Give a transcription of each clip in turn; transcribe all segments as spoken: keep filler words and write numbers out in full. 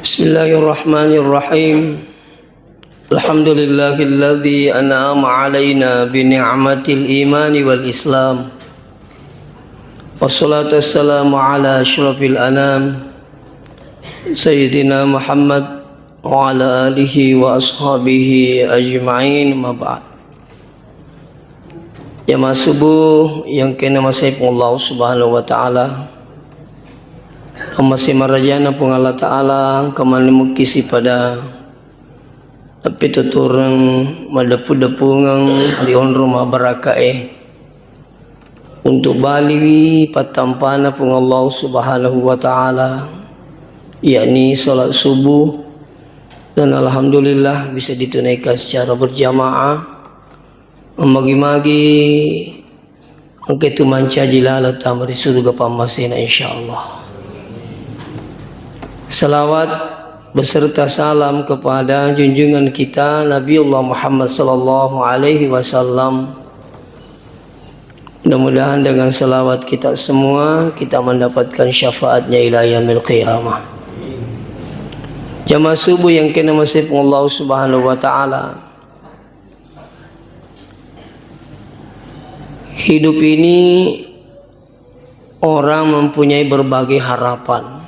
بسم الله الرحمن الرحيم. الحمد لله الذي أنعم علينا بنعمة الإيمان والإسلام. والصلاة والسلام على أشرف الأنام سيدنا محمد وعلى آله وأصحابه أجمعين، أما بعد. Jamaah subuh yang kena masai Puang Allah Subhanahu wa Ta'ala. Amase marajana Puang Allah Ta'ala, engka maneng mukkisi pada appitutureng madeppu-deppungeng ri onrong mabbarakae untuk baliwi pattampana Puang Allah Subhanahu wa Ta'ala, yakni salat subuh, dan alhamdulillah bisa ditunaikan secara berjamaah. Magi-magi engka tu mancaji laleng tama ri surga pammasena, insyaallah. Salawat beserta salam kepada junjungan kita Nabiullah Muhammad sallallahu alaihi wasallam. Mudah-mudahan dengan salawat kita semua, kita mendapatkan syafaatnya ila yaumil qiyamah. Jamaah subuh yang kena masai Puang Allah Subhanahu wa Ta'ala. Hidup ini orang mempunyai berbagai harapan.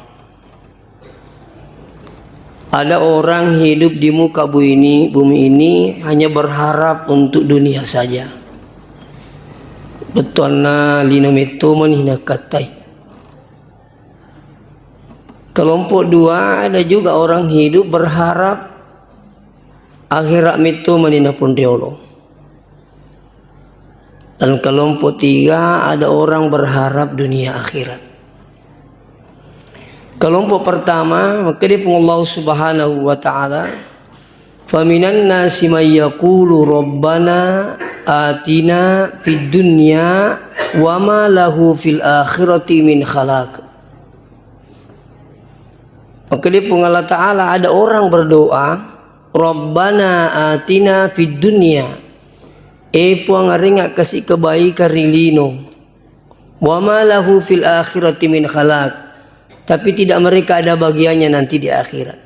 Ada orang hidup di muka bumi ini, bumi ini hanya berharap untuk dunia saja. Bettuanna lino metto mani nakattai. Kelompok dua, ada juga orang hidup berharap akhirat metto mani naponriolo. Dan kelompok tiga, ada orang berharap dunia akhirat. Kelompok pertama, makkeda Puang Allah Subhanahu wa Ta'ala, "Faminan nasi may yaqulu rabbana atina fid dunya wa ma lahu fil akhirati min khalaq." Makkeda Puang Allah Ta'ala, ada orang berdoa, "Rabbana atina fid dunya." E Puang, arengnga kasi kebaikan ri lino. "Wa ma lahu fil akhirati min khalaq." Tapi tidak mereka ada bagiannya nanti di akhirat.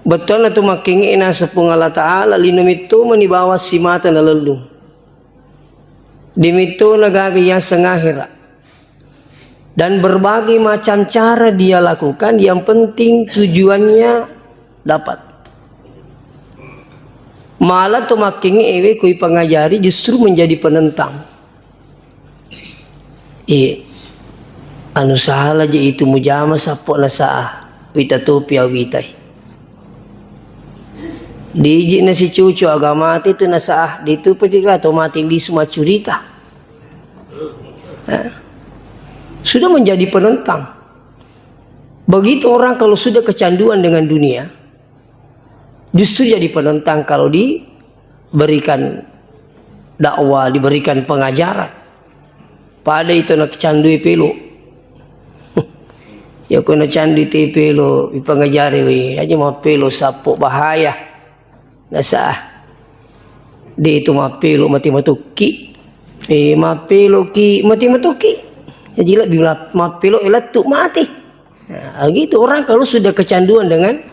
Bettuanna tu makkengnge naseng Puang Allah Ta'ala, lino metto mani bawang simata nalellung. De metto na gaga yaseng akhirat. Dan berbagai macam cara dia lakukan, yang penting tujuannya dapat. Malah tu makkengnge ewe kui pengajari justru menjadi penentang. Iya. Anu salah je itu mujama sappo na saa, wita topi awitai. Diji na sicucu agama itu na saa, ditu petika to mati lisu macurita. Ya. Sudah menjadi penentang. Begitu orang kalau sudah kecanduan dengan dunia, justru jadi penentang kalau diberikan dakwah, diberikan pengajaran. Pada itu nak candui pelo. Ya ko na candui te pelo, ipangajari we, aja mau pelo sappo bahaya. Nasa. De itu mappelo mate matokki. Eh, mappelo ki mate matokki. Jadi lebih mappelo eh, lettu mate. Nah, gitu orang kalau sudah kecanduan dengan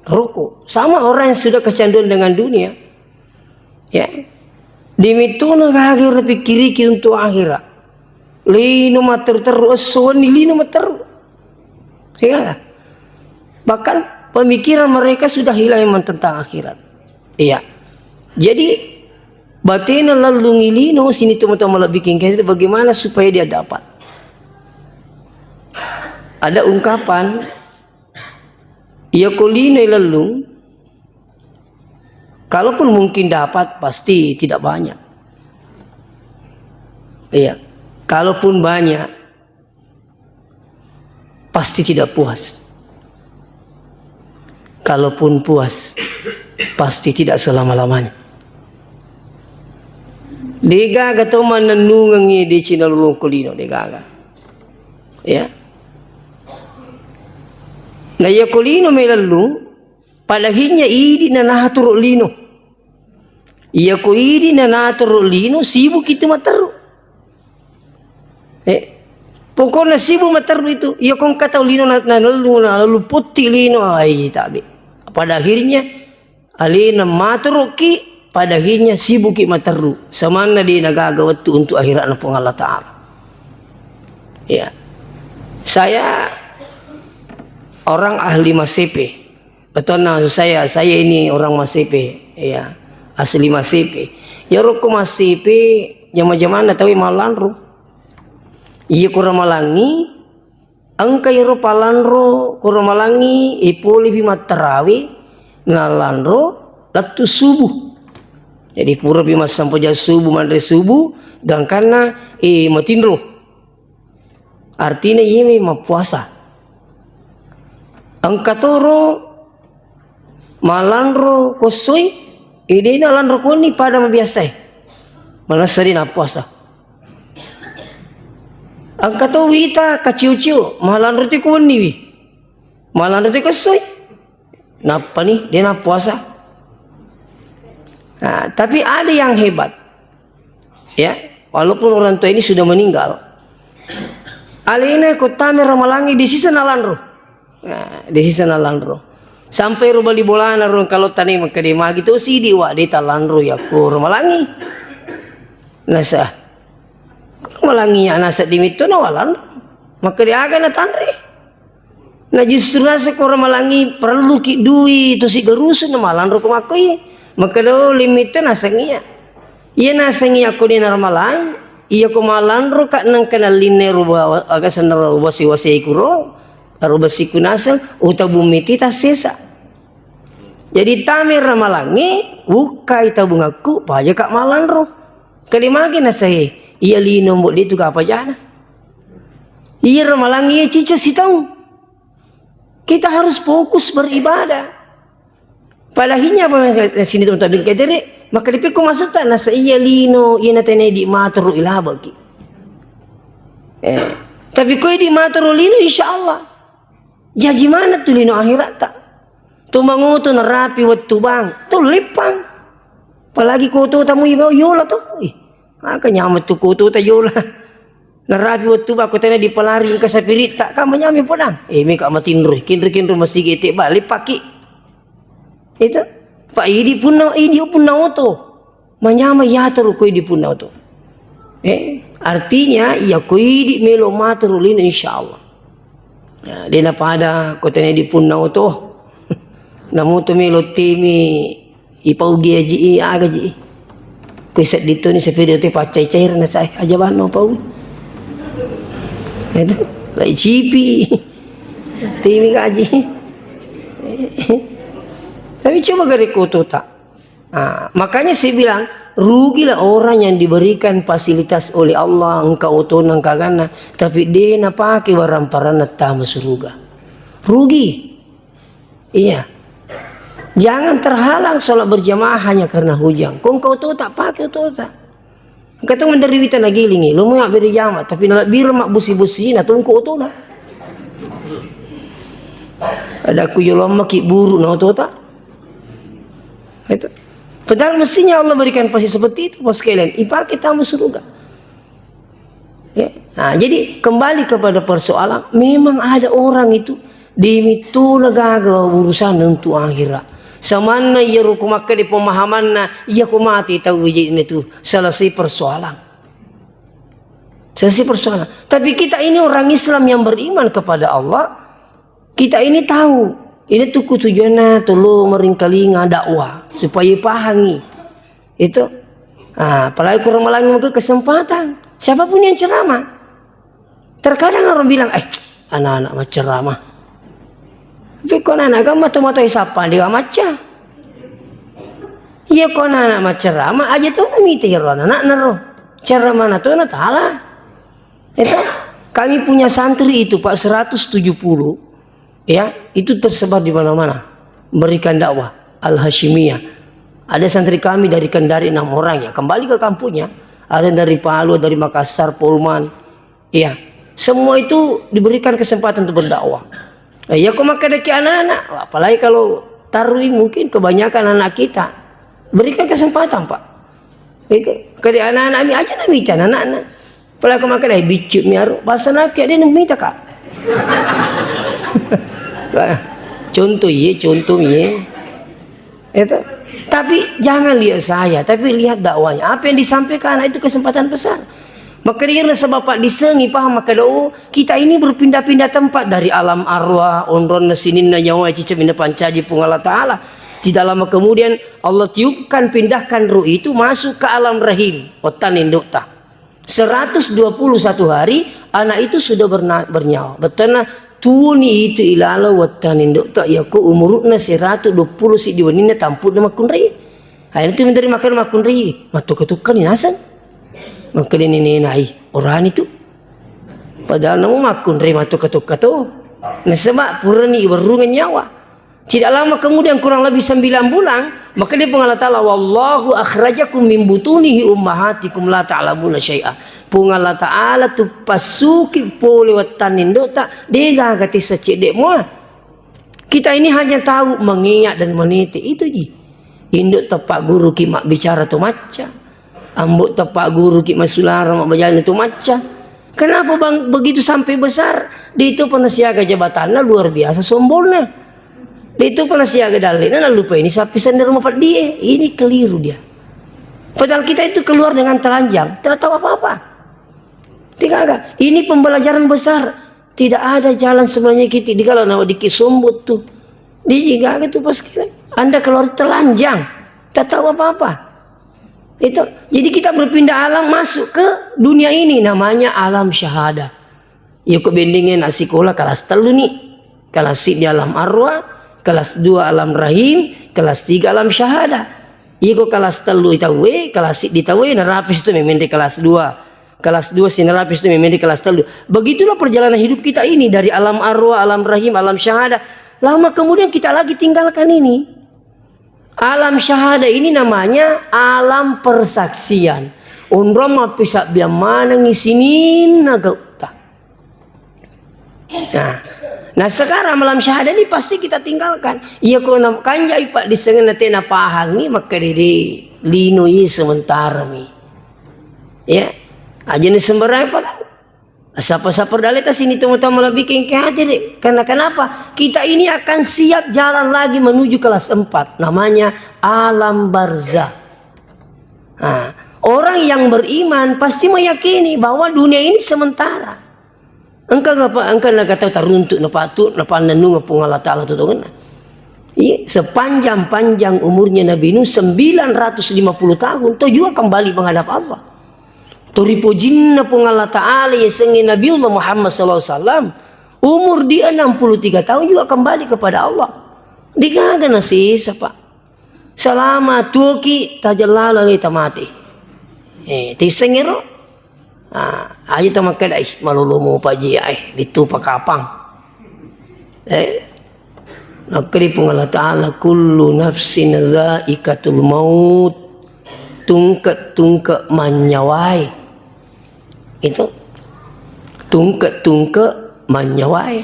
rokok. Sama orang yang sudah kecanduan dengan dunia. Ya. Dimituna gaga ora pikkiriki untuk akhirat. Lino matteru-teru esso wenni lino matteru. Sehingga bahkan pemikiran mereka sudah hilang yang tentang akhirat. Iya. Jadi batena lallungi lino sini teman-teman lebih king bagaimana supaya dia dapat. Ada ungkapan, iya ko lino lallung, kalaupun mungkin dapat, pasti tidak banyak. Iya, kalaupun banyak, pasti tidak puas. Kalaupun puas, pasti tidak selama-lamanya. Degaga to mannennungengngi decina lolong kolino, degaga. Ya. Na iya kolino melellung, Padahinnya idi na naturu lino. Iya ko idi na naturu lino, sibuk itu matteru. Eh, Pokokna sibuk matteru itu. Iya ko engka tau lino na-, nalellung, nalellung potti lino, ai tabe. Pada akhirnya alena maturuki, pada akhirnya sibuki matteru. Samanna de nagaga wettu untuk akhiratna Puang Allah Ta'ala. Ya. Saya orang ahli Masepe. Betulna maksud saya, saya ini orang Masepe, ya. Asli Masepe. Ya rokko Masepe, jama-jamanna tawe malanro. Iya ko Ramalangi, engka iyaro palanro ko Ramalangi, e, polepi mattarawe, nalanro lettu subuh. Jadi purapi massempajang subuh, manre subuh, gangkanna, e, matinro. Artinya iye mappuasa. Engka toro malanro ko essoi, e, de nalanro koni pada mabiasae. Manessa de nappuasa. Engka to wita kaciu-ciu, malanro ti ko wenniwi. Malanro ti ko essoi. Nappani, de nappuasa. Nah, tapi ada yang hebat. Ya, walaupun orang tua ini sudah meninggal. Alena ko tame Ramalangi, de sisa nalanro. Nah, de sisa nalanro. Sampai ro bali bolana ro, kalau tane makkeda magi to sidi wa, de talanro ya ko Ramalangi. Nasa. Ko Ramalangi ya nasa dimitto na walanro. Makkeda aga na tanre. Na justru nasa ko Ramalangi perluki dui tosi garusu na malanro ko makkoi. Makkeda, "Oh, limitte naseng iya." Iya naseng iya ko de na Ramalang, iya ko malanro ka nengka nallinne ruba, aga senna ruba siwasai kuro, ruba siku naseng, utabung miti tassesa. Jadi tame Ramalangi, bukkai tabungakku, paja ka malanro. Kali magi nasae, iya lino mbo de tu kapajana. Iya Ramalangi iya cica sitaung. Kita harus fokus beribadah. Padahinya apa sini teman-teman kaitere, maka dipikku maksudta nasa iya lino, iya natene di maturu ilabaki. Eh, tapi koi di maturu lino, insya Allah. Jaji mana tu lino akhirat ta? Tu mangoto narapi wettu bang, tu lippang. Apalagi koto tamu iba yola tu. Ih, maka nyaman tu koto ta yola. Narapi wettu bako tena dipalari engka sapiritta, ka manyami podang. Eh, meka matinro, kinro-kinro masigi te balik paki. Itu. Pa idi punna, idi punna oto. Manyama yatoro ko idi punna oto. Eh, artinya iya ko idi melo maturu lino, insyaallah. Nah, dena pada ko tena di punna oto. Namuto melo temi Ipau gi aji i, aga ji i. Koi sedding toni sepeda te paccai-cair na sae, aja banno pau. Itu, lai cipi. Timi gaji. Tapi coba gare koto ta. Ah, makanya saya bilang, rugilah orang yang diberikan fasilitas oleh Allah, engka oto, engka ganna, tapi de napake waramparanna tama suruga. Rugi. Iya. Jangan terhalang sholat berjamaah hanya karena hujan. Ko engka oto ta, pake oto ta. Engka to menderita nagilingi, lo mua beri jama, tapi nalebbi mabbusi-busi na tungku oto na. Ada ku yolom maki buru na oto ta. Itu. Padahal mestinya Allah berikan pasti seperti itu, Bapak sekalian. Ipake tamu surga. Ya. Nah, jadi kembali kepada persoalan, memang ada orang itu demitu gaga urusan untuk akhirat. Samanna iya ruku makkeda pemahamanna, iya ko mati tau wijina itu selesai persoalan. Selesai persoalan. Tapi kita ini orang Islam yang beriman kepada Allah, kita ini tahu, ini tuku tujuanna tolo meringkalinga dakwah, supaya pahangi. Itu. Ah, apalagi kurang malangi itu kesempatan. Siapapun yang ceramah. Terkadang orang bilang, "Eh, anak-anak macceramah." Tapi ko anak-anak kan mata-mata siapa dia macca. Iya ko anak-anak macceramah, aja tu namita ro anak-anak naro. Ceramah na tu na tala. Itu kami punya santri itu, Pak, seratus tujuh puluh, ya, itu tersebar di mana-mana. Berikan dakwah Al-Hasyimiyah. Ada santri kami dari Kendari enam orang, ya, kembali ke kampungnya. Ada dari Palu, dari Makassar, Polman. Ya, semua itu diberikan kesempatan untuk berdakwah. Eh, ya, kok makkadaki anak-anak, apalagi kalau tarwi mungkin kebanyakan anak kita. Berikan kesempatan, Pak. Oke, kade anak-anak mi aja namica anak-anak. Pala ko makkeda, "Eh, biccu mi aro," bahasa nake, dia nembita, Kak. Contoh iye, contoh iye. Itu. Tapi jangan lihat saya, tapi lihat dakwahnya. Apa yang disampaikan, itu kesempatan besar. Maka dia rasa bapak disengi, paham, maka, "Oh, kita ini berpindah-pindah tempat dari alam arwah, onronna sininna nyawa, cicak minna pancaji Puang Allah Ta'ala." Tidak lama kemudian, Allah tiupkan, pindahkan ruh itu masuk ke alam rahim. Otan indukta. Seratus dua puluh satu hari, anak itu sudah berna-, bernyawa. Betena tuoni itu ilalo wettan indukta, yako umurukna seratus dua puluh siddi wenninna tampudna makkunrai. Akhirnya tu menteri makan makkunrai, matukka-tukka ni naseng. Makkeda nenena, "Ai, orani tu." Padahal namu makkunrai matukka-tukka tu. Nasaba purani iwerrungan nyawa. Tidak lama kemudian, kurang lebih sembilan bulan, maka dia Puang Allah Ta'ala, "Wallahu akhrajakum min butunihi ummahatikum la ta'lamuna syai'a." Puang Allah Ta'ala tu pasuki pole wettan indukta, degaga tessa cedde mua. Kita ini hanya tahu mengeak dan menete, itu ji. Indukta pagguruki mabbicara tu macca. Ambo tapagguruki masulara mabbajang tu macca. Kenapa bang begitu sampai besar? Di itu pernah siaga jabatanna luar biasa sombongnya. Di itu pernah siaga dalle'na, lalu lupa ini sapi sendiri rumah pedie. Ini keliru dia. Padahal kita itu keluar dengan telanjang, tidak tahu apa-apa. Tidak ada. Ini pembelajaran besar. Tidak ada jalan sebenarnya kita. Di kalau nama dikit sombong tuh. Di jiga tu pas kira. Anda keluar telanjang, tak tahu apa-apa. Itu. Jadi kita berpindah alam masuk ke dunia ini, namanya alam syahadah. Yoko bendenge na sikola kelas telu ni. Kelas di alam arwah, kelas dua alam rahim, kelas tiga alam syahadah. Yoko kelas telu itawe, kelas di tawe, narapi situ memeng di kelas dua. Kelas dua sinarapi situ memeng di kelas telu. Begitulah perjalanan hidup kita ini dari alam arwah, alam rahim, alam syahadah. Lama kemudian kita lagi tinggalkan ini. Alam syahadah ini namanya alam persaksian. Onrong mappisabbiang manengi sininna gautta. Nah, nah, sekarang alam syahadah ini pasti kita tinggalkan. Iya ko na-, kanjai paddisengeng na tena pahangi, makkeda de lino i sementara mi. Ya, aja ni sembarang pada. Sapa-sapa daleta sini teman-teman lebih ke hati deh. Karena kenapa? Kita ini akan siap jalan lagi menuju kelas empat. Namanya alam barzah. Nah, orang yang beriman pasti meyakini bahwa dunia ini sementara. Engka gapa, engka naga tau taruntuk, napatu, napannennung Puang Allah Ta'ala tu tongenna. Iya, sepanjang-panjang umurnya Nabi Nuh, sembilan ratus lima puluh tahun, to juga kembali menghadap Allah. To ripojinna Puang Allah Ta'ala, yasengnge Nabiullah Muhammad sallallahu alaihi wasallam, umur di enam puluh tiga tahun juga kembali kepada Allah. Digaga nasisa, Pak. Selama tuoki tajeng lalo ri tamate. Eh, tissengngero? Ah, aja tamakkeda, "Ih, malolo mopa ji, eh, dittupa kapang." Eh, nakkedi Puang Allah Ta'ala, "Kullu nafsin zaikatul maut." Tungke-tungke manyawai. Itu. Tungke-tungke manyawai.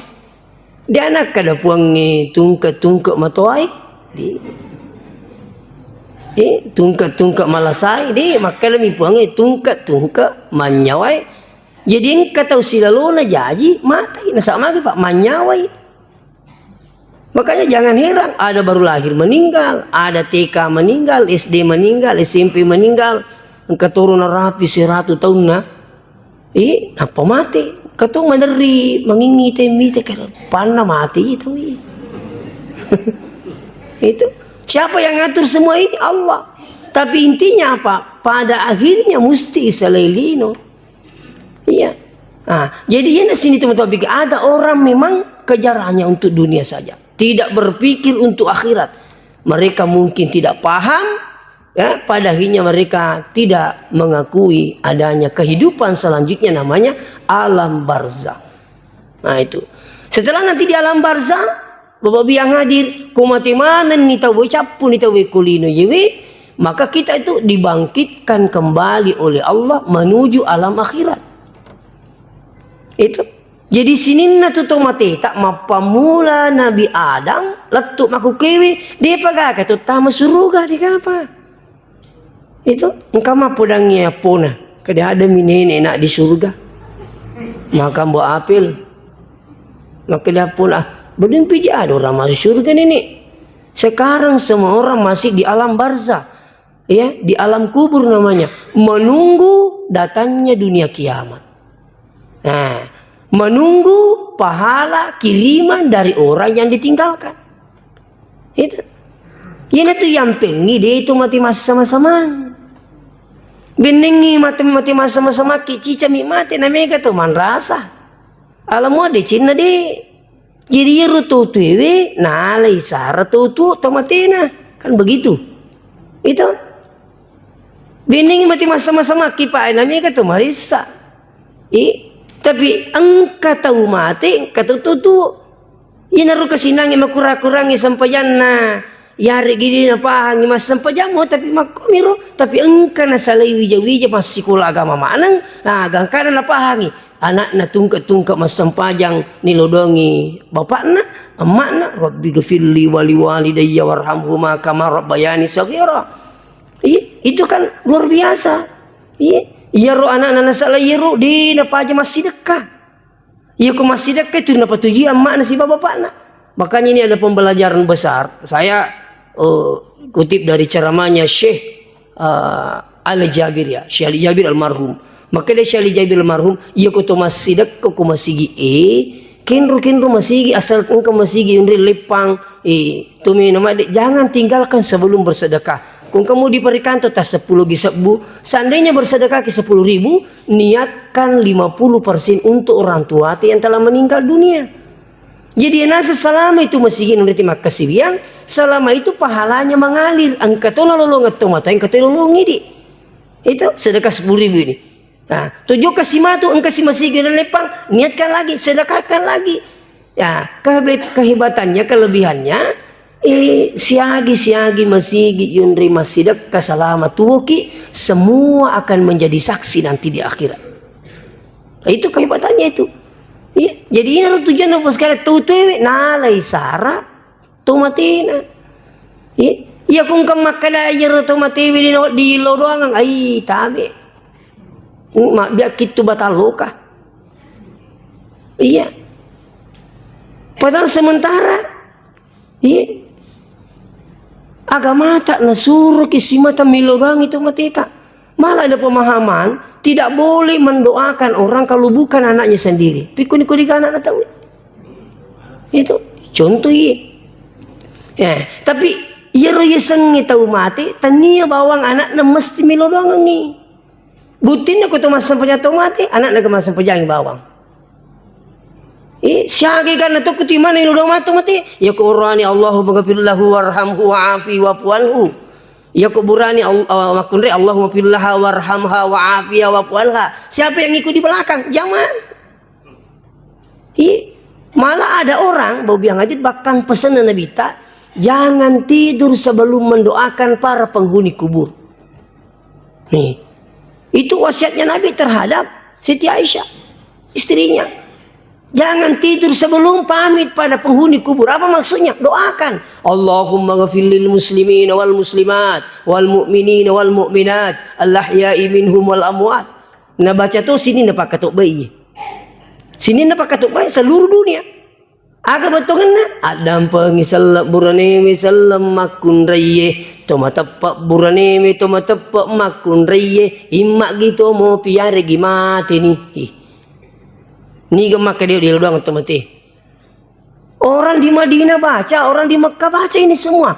De' nakkeda Puangnge tungke-tungke matoai. Di. Eh, tungke-tungke malasai. De', makkedami Puangnge tungke-tungke manyawai. Jadi engka tau silalona jaji matai. Nasaba magi, Pak, manyawai. Makanya jangan heran, ada baru lahir meninggal, ada T K meninggal, S D meninggal, S M P meninggal. Engka toro narapi seratu taunna. Ih, nappa mate. Katong maderri, mangingi temmi te, kero panna mate itu. Itu. Siapa yang ngatur semua ini? Allah. Tapi intinya apa? Pada akhirnya musti isalai lino. Iya. Nah, jadi iya na sini teman-teman pikir, ada orang memang kejarannya untuk dunia saja. Tidak berpikir untuk akhirat. Mereka mungkin tidak paham, ya, pada akhirnya mereka tidak mengakui adanya kehidupan selanjutnya, namanya alam barzah. Nah, itu. Setelah nanti di alam barzah, Bapak Ibu yang hadir, ko mate manenni tauwe, cappuni tauwe ko lino yewe, maka kita itu dibangkitkan kembali oleh Allah menuju alam akhirat. Itu. Jadi sininna tu to mateta, mappammula Nabi Adam lettu makkukewe, de'pa gaga to tama suruga, de'gapa. Itu engka mappodangngi appona. Kada ada mi nenek nak di surga. Makan buah apel. Maka dia pun ah, belum piji ada orang masuk surga nenek. Sekarang semua orang masih di alam barzah. Ya, di alam kubur namanya. Menunggu datangnya dunia kiamat. Nah, menunggu pahala kiriman dari orang yang ditinggalkan. Itu. Iyana tu yang pengi de itu mati masa-masa mang. Bennengngi mate-, mate masa-masa makki, cicami mate, na mega to manrasa. Alamu de cinna de. Jadi iyaro to tuewe, nalai sara to tu to matena. Kan begitu. Itu. Bennengngi mate masa-masa makki, Pak, na mega to marissa. I, tapi engka tau mate, engka to tu. Iyanaro kasinangnge makura-kurangngi sempajanna. Yareggi de napahangngi massempajammo, tapi makkomiro, tapi engka nasalai wija-wija massikola agama maneng, nah, gangkana napahangngi. Anakna tungke-tungke massempajang nilodongi bapakna, emakna, "Rabbi ghafirli wali walidayya warhamhuma kama rabbayani shaghira." Iya, itu kan luar biasa. Iya, iyaro anakna nasalai iyaro, de napaja massidekka. Iya, ko massidekka itu napatujui amma'na sibawa bapakna. Makanya ini ada pembelajaran besar. Saya, eh, kutip dari ceramahnya Syekh, eh, Ali Jabir ya, Syekh Ali Jabir almarhum. Maka dia Syekh Ali Jabir almarhum, iya ko to massidekka ko masigi e, kenro-kenro masigi, asal engka masigi unri leppang, eh, to mena made, jangan tinggalkan sebelum bersedekah. Ko engka mudi parikanto tas sepuluh gi sebbu, seandainya bersedekah ki sepuluh ribu, niatkan lima puluh persen untuk orang tua yang telah meninggal dunia. Jadi, nasa selama itu masigi nanti makkasiwiang, selama itu pahalanya mengalir. Engka to nalolongeng to matoa, engka to lolongeng idi. Itu sedekah sepuluh ribu ini. Nah, tujuh kasi matu, engka si masigi dan lepang, niatkan lagi, sedekahkan lagi. Ya, kehebet-, kehebatannya, kelebihannya, eh, siagi-siagi masigi yunri massidekka selama tuoki, semua akan menjadi saksi nanti di akhirat. Itu kehebatannya itu. Iya, jadi ini adalah tujuan apa sekali, tau tuewe, nalai sara, to matena. Iya, iya, ko engka makkeda iyaro to matewe di, di lo doangang, ai, tabe. Mabbiakki tu batang loka. Iya. Padahal sementara, iya, agamata nasuroki simata millo doang itu mateta. Malah ada pemahaman tidak boleh mendoakan orang kalau bukan anaknya sendiri. Pikuni kodi anakna tau. Itu contoh iya. Ya, tapi iyaro yasengnge tau mate, tania bawang anakna mesti millo doangengngi. Buttinna ko to massempajang tau mate, anakna ke massempajangi bawang. Eh, siaga ganna to kuti mana ilo doang matu mate? Ya ko orani, "Allahumma ghafir lahu warhamhu wa'afi wa'fu anhu." Ya ko burani, Al-, eh, makkunrai, "Allahumma ghafir laha warhamha wa'afiha wa'fu anha." Siapa yang ikut di belakang? Jamaah. Ih, malah ada orang, bau biang aja, bahkan pesan Nabi ta, "Jangan tidur sebelum mendoakan para penghuni kubur." Nih, itu wasiatnya Nabi terhadap Siti Aisyah, istrinya. "Jangan tidur sebelum pamit pada penghuni kubur." Apa maksudnya? Doakan, "Allahumma ghafir lil muslimina wal muslimat, wal mu'minina wal mu'minat, al ahya'i minhum wal amwat." Nabaca to sininna pakkatobbai. Sininna pakkatobbai seluruh dunia. Aga bettuangenna? Addampengi selleng buranewe selleng makkunraiye, to mateppe buranewe to mateppe makkunraiye, immaggi to mopi yaregi mateni. Ih. Niga makkeda dio doang to mate. Orang di Madinah baca, orang di Mekah baca ini semua.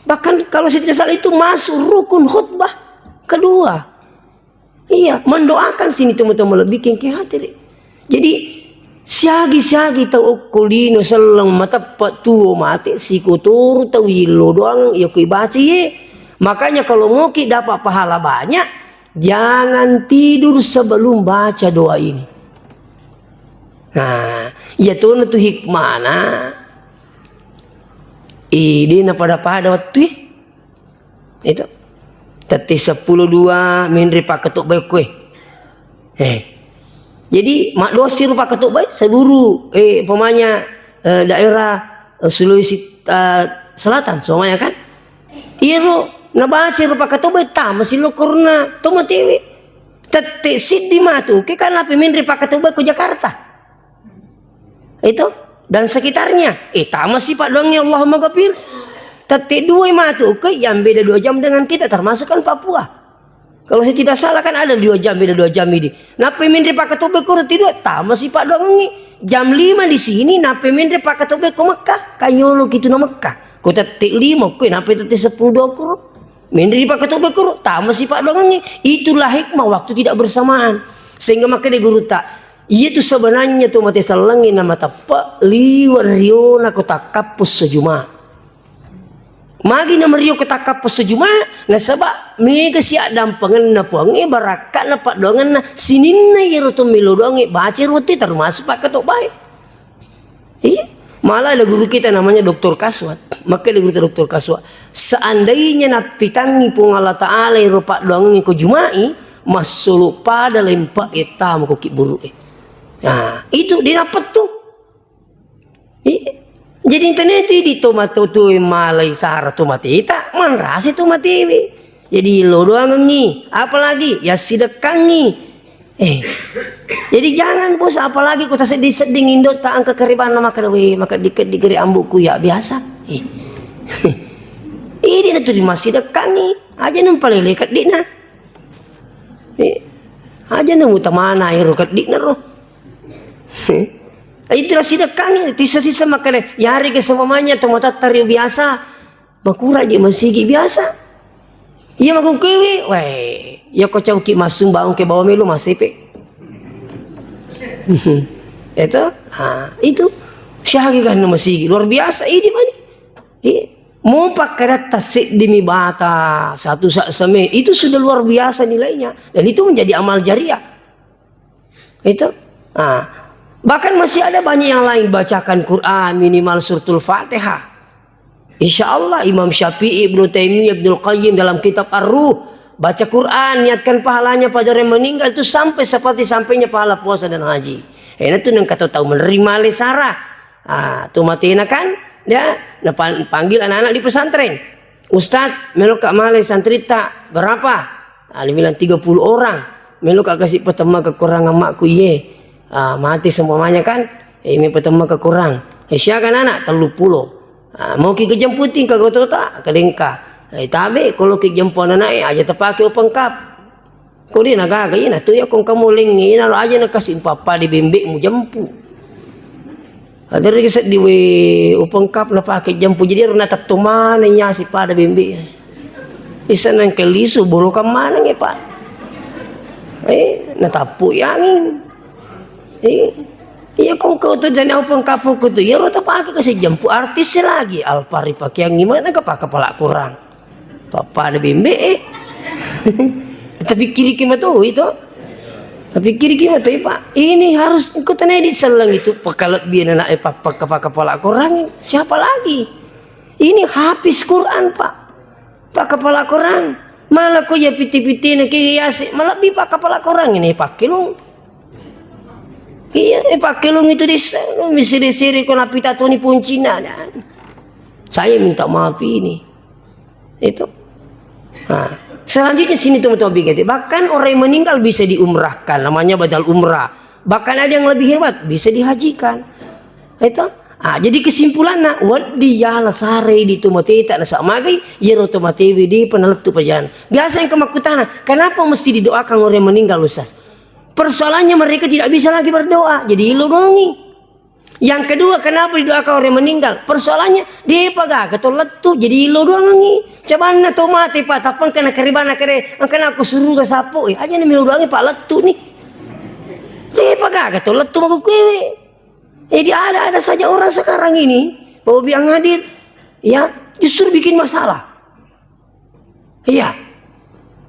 Bahkan kalau saya tidak salah itu masuk rukun khutbah kedua. Iya, mendoakan sini teman-teman lebih kengke hati re. Jadi, siagi-siagi tau okko lino selleng mateppe tuo mate, sikotoro tau yillo doang iya kui baca ye. Makanya kalau mau ki dapat pahala banyak, jangan tidur sebelum baca doa ini. Nah, iya tona tu hikmana. Ide na pada-pada waktu. Itu. Tette seppulo dua menre pakkatobbai koe. Eh. Jadi, maddoa siro pakkatobbai seluruh, eh, umpamanya, eh, daerah, eh, Sulawesi, eh, Selatan, semuanya kan. Iyaro nabaca ro pakkatobbai, tama silokkorna to matewe. Tette siddi matu ke kan nape menre pakkatobbe ko Jakarta. Itu dan sekitarnya. Eh, tama si paddoangnge Allahumma ghafir. Tette dua matu ke yang beda dua jam dengan kita, termasuk kan Papua. Kalau saya tidak salah kan ada dua jam, beda dua jam ini. Nape menre pakkatobbe ko roti dua, tama si paddoangnge. Jam lima di sini, nape menre pakkatobbe ko Mekah, kanyolo kitu na Mekah. Ko tette lima, ko nape tette sepuluh dua kuro. Menri pakkatobbe kuro, tama si paddoangengnge. Itulah hikmah waktu tidak bersamaan. Sehingga makkeda gurutta, iya tu sebenarnya tu mate sellengnge na mateppe liwe riona ko takkappo sejuma. Magi na merio ko takkappo sejuma, nasaba mega si addampengenna Puangnge, barakka'na paddoangenna, sininna iyaro to melo doangnge baca ruwette termasuk pakkatobbae. Iya. Malah ada guru kita namanya Doktor Kaswat. Makkeda guru kita Doktor Kaswat, seandainya nappitangngi Puang Allah Ta'ala ero paddoangengnge ko Juma'i, massolo pada lempa ettama ko kibburu'e. Nah, itu dia dapat tuh. Iya. Jadi internet itu di tomato tu malai sara tomateta, manrasi tomatewe. Jadi lo doangengngi, apalagi ya sidekkangngi. Eh, jadi jangan, Bos, apalagi ko tasedding-sedding indo ta engka kerebanna makkeda, "We, makeddi-keddi gere ambuku ya biasa." Eh. Idi na tu ri massidekkangngi, aja na palele keddi'na. Eh, aja na mutamana ero keddi'na ro. Eh. Itu ro sidekkangngi, tissa-tissa makkeda, yarega seumpamanya tomatoatta rio biasa, makura je masigi biasa. Iya makukkuewe, weh, iya ko cauki massumbaung ke bawa melo masepe. Itu, ah, itu syahagi kan masigi luar biasa ini mani. Iya. Mau pakkadatta seddimi bata, satu sak semen, itu sudah luar biasa nilainya. Dan itu menjadi amal jariah. Itu. Ah. Bahkan masih ada banyak yang lain, bacakan Quran minimal suratul Fatihah. Insya Allah Imam Syafi'i, Ibnu Taimiyah, Ibnul Qayyim dalam kitab Ar-Ruh, baca Quran, niatkan pahalanya pada orang meninggal itu sampai seperti sampainya pahala puasa dan haji. Ena tu nengka tau menerima le sara. Ah, tu matena kan, ya, napan-, panggil anak-anak di pesantren. "Ustaz, meloka male santritta berapa?" Ah, dia bilang, "tiga puluh orang." "Meloka kasi patemma kekurangan makku?" "Iye." Ah, mati seumpamanya kan, eh, mi patemma kekurang. Eh, siaga anak? "Tellu pulo." Ah, mau ki kejemputi ka gotota, kadengka. Eh, tabe, kalau ki jempu anak, eh, aja tapake open cup. Ko de nagaga, ina tu ya kong kamu lengnge, ina lo aja na kasi pappa de bembe mu jempu. Aderri seddi we open cup na pake jempu, jadi ero na tetto maneng ya si pada bembe. Isa nang kelisu, bolokan maneng e, Pak. Eh, na tappu angin. Eh, iya kong kau tu dana open cup ko tu, iya ro tapake kasi jempu artis lagi, alpari pakeang gimana ke pake pala kurang. Pappada bembe, eh. Tapikkiriki matoi to. Tapikkiriki matoi, Pak. Ini harus engko tanai diselleng itu pakalebbian anak, eh, pa-, pa-, pa-, kepala korang. Siapa lagi? Ini hafiz Quran, Pak. Pak kepala korang. Malah ko ya piti-pitine ke yase, malebbi Pak kepala korang ini pakkelung. Iya, eh, pakkelung itu desa, misiri-siri ko napita toni puncina. Saya minta maaf ini. Itu. Nah, selanjutnya sini teman-teman B K T. Bahkan orang yang meninggal bisa diumrahkan, namanya badal umrah. Bahkan ada yang lebih hebat, bisa dihajikan. Itu. Ah, jadi kesimpulanna, wedding yala sare di tomateta nasaba magai, yero tomatewe depa nalettu pajalan. Biasa yang kemakkutana, kenapa mesti didoakan orang yang meninggal, Ustaz? Persoalannya mereka tidak bisa lagi berdoa, jadi ilodongi. Yang kedua, kenapa didoakan orang meninggal? Persoalannya, depa gaga to lettu, jadi illo doangengngi. Cabanna to mate, Pak, tappa engka nakaribana kede, engka nako suruga sappo, eh, aja na melo doangi, Pak, lettu ni. Depa gaga to lettu makkuewe. Jadi ada-ada saja orang sekarang ini, Bapak Ibu yang hadir, ya, justru bikin masalah. Iya.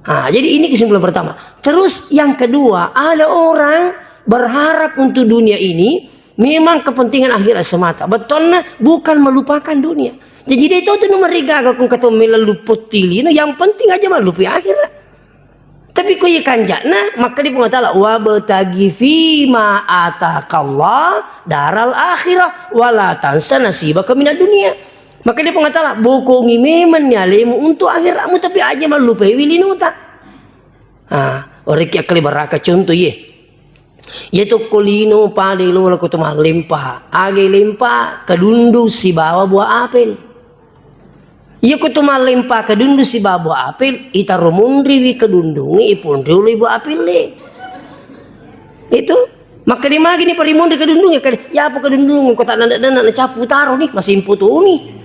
Nah, jadi ini kesimpulan pertama. Terus yang kedua, ada orang berharap untuk dunia ini memang kepentingan akhirat semata. Betulnya bukan melupakan dunia. Jadi dia itu tuh nomor tiga, kalau kata melalu potili, nah, yang penting aja malupi akhirat. Tapi ko iya kanjana, maka di Puang Ta'ala, "Wabtaghi fima atakallah daral akhirah, wala tansa nasibaka minad dunia." Maka dia Puang Ta'ala, bokongi memang ni alemu untuk akhiratmu, tapi aja malupai wilinota. Ah, Orekki akkale baraka contoh iye. Iya tokko lino pada elo lako to mallempa. Aga lempa, kedundung sibawa buah apel. Iya ko to mallempa kedundung sibawa buah apel, itaro munriwi kedundungi, iponriolo buah apel le. Itu. Makkeda magi ni parimunri kedundungi, kada, ya apa kedundungi, ko tak nanda-nanda na capu taro ni, masih imputuni.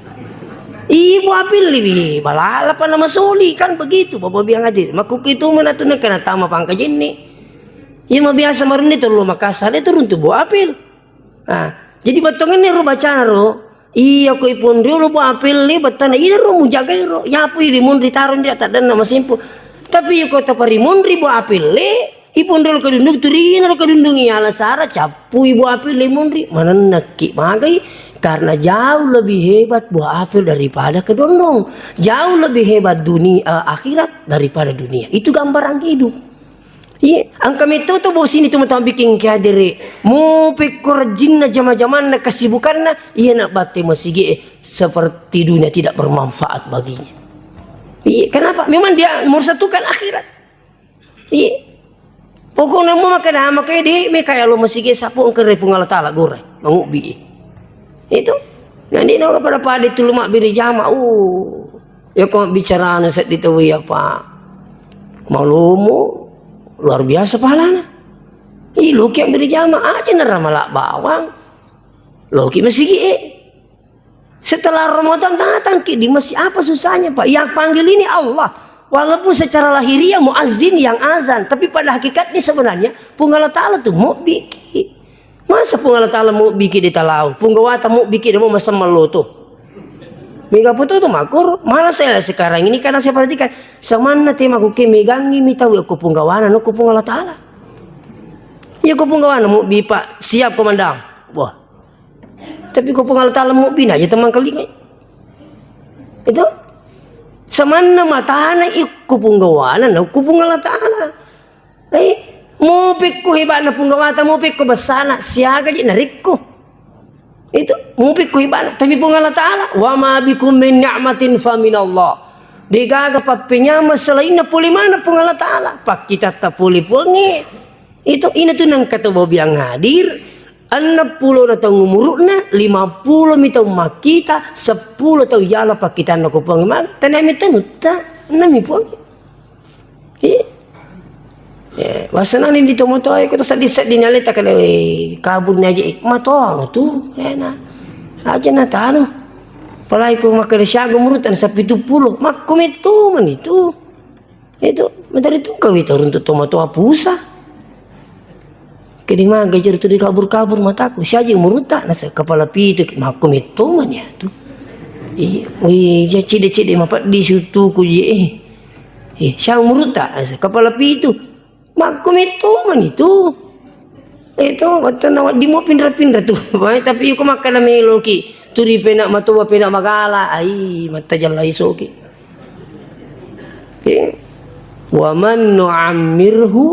Ibu apel liwi, balala pa nama soli, kan begitu, Bapak bilang aja. Makku itu mana tu nak kena tama pangka jenni. Iya, mabiasa marunni tellu Makassar, itu runtu buah apel. Nah, jadi bettongenni ro bacana ro, iya ko ipun riolo buah apel le bettana, iya ro mujagai ro, yapu iri munri taro ndi tak denna masimpu. Tapi iya ko taparimunri buah apel le, ipun riolo kedundung, turina ro kedundung iya ala sara, cappui buah apel le munri, manennekki magai, karena jauh lebih hebat buah apel daripada kedondong. Jauh lebih hebat dunia, eh, akhirat daripada dunia. Itu gambaran hidup. Iya, engka metto to bosini tu mutama biking ke hadere. Mupekko rejinna jama-jamanna kesibukanna, iya nak batte masigi, eh, seperti dunia tidak bermanfaat baginya. Iya, kenapa? Memang dia nomor satu kan akhirat. Iya. Pokoknya mau makan apa kayak di, me kayak lo masigi sapu engka ri Puang Allah Taala gore, mangubbi. Itu. Nah, ini no pada-pada itu lu mabbiri jama. Uh. Ya ko bicarana seddi tau iya, Pak. Malomo, luar biasa pahalana. Ih, loki yang berjamaah aja nerama lak bawang. Loki masigi, eh. Setelah Ramadan datang ki di masjid, apa susahnya, Pak? Yang panggil ini Allah. Walaupun secara lahiriah muazzin yang azan, tapi pada hakikatnya sebenarnya Puang Allah Taala tuh mau bikin. Masa Puang Allah Taala mau bikin di talau? Punggawata mau bikin dia mau masam maloto. Mega foto tu makur, malah saya sekarang ini kadang saya perhatikan, samanna te makuke megangi mi tau ko punggawana no ko Puang Allah Taala. Iya ko punggawana mau bi, Pak, siap komandan. Wah. Tapi ko Puang Allah Taala mau bina aja teman kelingai. Itu samanna matana ikko punggawana no ko Puang Allah Taala. Eh, mupekko heba'na punggawata, mupekko bessana, siaga je narekko. Itu, mupekko heba'na. Tapi Puang Allah Taala, "Wa ma bikum min ni'matin fa minallah." Degaga pappenyameng selainna pole mana Puang Allah Taala. Pakkitatta pole Puangnge. Itu, ina tu nangka to bobiang hadir, enneng pulo na taung umuru'na, lima pulo mi taung makkita, seppulo taung yala pakkitanna ko Puangnge maga. Tania mi tanutta, enneng mi Puangnge. Iya. Eh, wasenani di tomatoa ko to seddi-seddi ni aleta kada, eh, kabur ni aja, eh, matoa tu, lena. Aja na tanu. Apalagi ko makkeda siaga umuru'ta na sapitu pulo, makko metto mani tu. Itu, materi tu kau itu runtu tomatoa pusa. Kedi maga jeru tu di kabur-kabur mataku. Siaji umuru'ta, nasa kepala pitu, ki, makko metto mani tu. Iya, wih, ja cede-cede mapeddi siuttuku je, eh. Eh, sia umuru'ta, nasa kepala pitu. Makko metto mani tu. Itu, wattu na waddi mo pinra-pinra tu. Tapi iko makkeda meloki. Tu di pena matoa, pena magala. Ai, matta jalla isoki. Eh. Wa man nu'ammirhu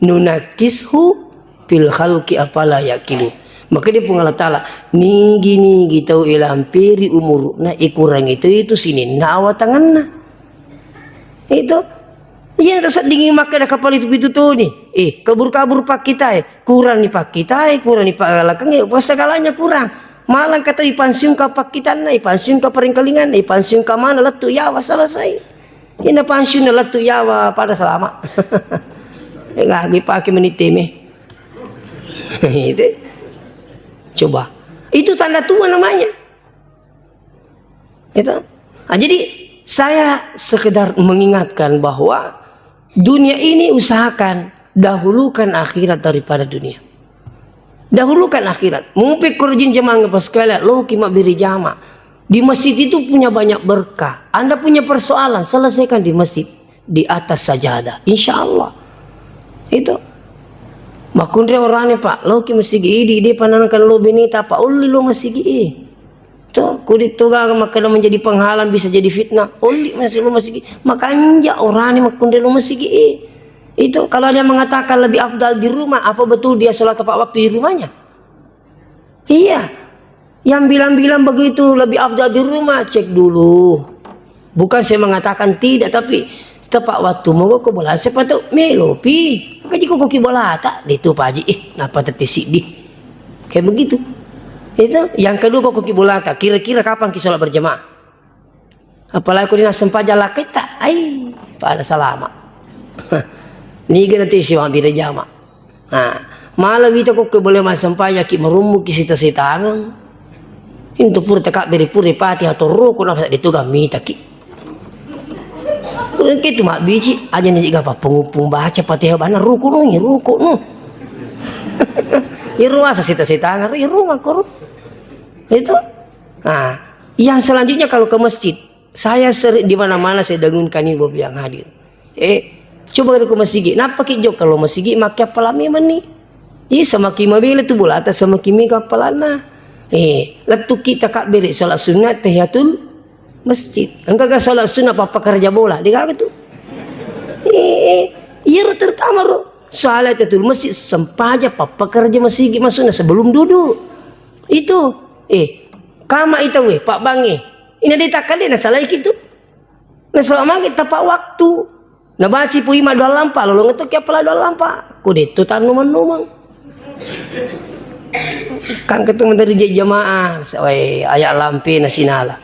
nunakkishu fil khalqi afala yaqilun. Maka dia Puang Allah Taala, nigi-nigi tau ilampiri umuru'na, ikurangi tau itu sininna awatanganna. Itu. Iya, taseddingi makkeda kapal itu pitu toni. Eh, kabur-kabur pakkitae, kurang ni pakkitae, kurang ni pagalakengnge, apa segalanya kurang. Malang kata ipansiungka pakkitanna, ipansiungka paringkalinganna, ipansiungka mana lettu yawa selesai. Ina pansiunna lettu yawa pada selama. Enggak, gue pakai menit teme. Itu. Coba. Itu tanda tua namanya. Itu. Nah, jadi saya sekedar mengingatkan bahwa dunia ini usahakan dahulukan akhirat daripada dunia. Dahulukan akhirat. Mupekko rajin jamaah pas sekalian, loki mabbiri jama. Di masjid itu punya banyak berkah. Anda punya persoalan, selesaikan di masjid. Di atas sajadah. Insya Allah. Itu. Makkunre orane, Pak, loki masigi idi, de pananangkan lo beneta, Pak, olli lo masigi e. To, kudi toga makkeda menjadi penghalang, bisa jadi fitnah. Olli masih lo masigi. Makanja orane makkunre lo masigi e. Itu kalau ada yang mengatakan lebih afdal di rumah, apa betul dia sholat tepat waktu di rumahnya? Iya. Yang bilang-bilang begitu lebih afdal di rumah, cek dulu. Bukan saya mengatakan tidak, tapi Tepat waktu mogokko bola, siapa tahu melopi. Kaji koko ki bolata, de tu Pak Haji, eh, napa tette siddi. Kayak begitu. Itu yang kedua, koko ki bolata, kira-kira kapan ki sholat berjamaah? Apalagi ko dina sempajang laketta, ai, pada salama. Niga nanti siwang bira jama. Nah, malah wita koko boleh massempajang ki marummu ki sita-sitangeng. Itu pura tekabbere pura Fatihah toroko napa de tu gamitaki. Engka tu mabbici, aja ni jiga pappungupung baca Fatihah bana ruku nu, ruku nu. Iru asa sita-sitangeng, iru makkoro. Itu. Nah, yang selanjutnya kalau ke masjid, saya sering di mana-mana saya dengunkan ini Bapak yang hadir. Eh, coba ke masjid. Napa ki jok kalau masjid makke appalang memang ni. Ih, semakin mabela tu bolata semakin mega appalanna. Eh, lettu kita kabbere salat sunat tahiyatul masjid. Engka ga salat sunat pappakerja bola, de gaga tu. Eh, iya ro terutama ro. Salat tahiyatul masjid sempajang pappakerja masjid maksudnya sebelum duduk. Itu, eh, kama ita we, Pak Bang, eh. Ina de takkale na salai ki tu. Nasaba magi tepat waktu. Nabaci pu ima doang lampa, lolong itu ki appalang doang lampa. Ko detto tanumang-numang. Kan ketu menteri je jamaah, sawai ayat lampe nasinala.